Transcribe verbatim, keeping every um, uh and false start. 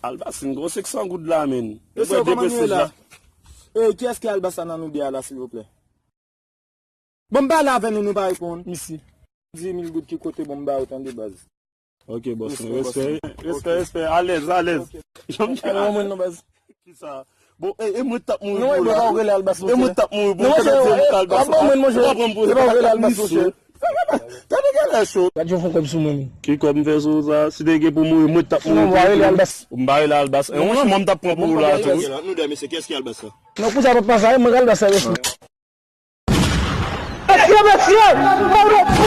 Albas, m gen senk san goud la, men. Mesye, kòman nou ye la? E, kiyès ki Albas la nan nou de a la, silvouplè? Bon, m pale avè nou, nou pa reponn. Misi. Di mil goud ki kote, bon, m ba ou tande, baz. Ok, bòs mwen, respè, respè, respè, alèz, alèz. Janm fè mwen non, baz. Kisa? Bon, e, e mwen t ap mouri pou la. Non, e pa ou rele Albas, monchè. E mwen t ap mouri pou la. Non, monchè, e pa ou rele Albas, monchè. E pa ou rele Albas, monchè. Gade genlè cho. Gade yon fon kòb sou mwen, men. Ki kòb m fè sou ou sa? Si te gen pou mouri, mwen t ap mouri. Non, ou pa rele Albas. M pa rele Albas. E yon chanm mwen m t ap pran pou ou la tou. Nou de mesye, kiyès ki Albas la? Non, pou sa pa pase, mwen Albas la, mesye. Mesye, mesye!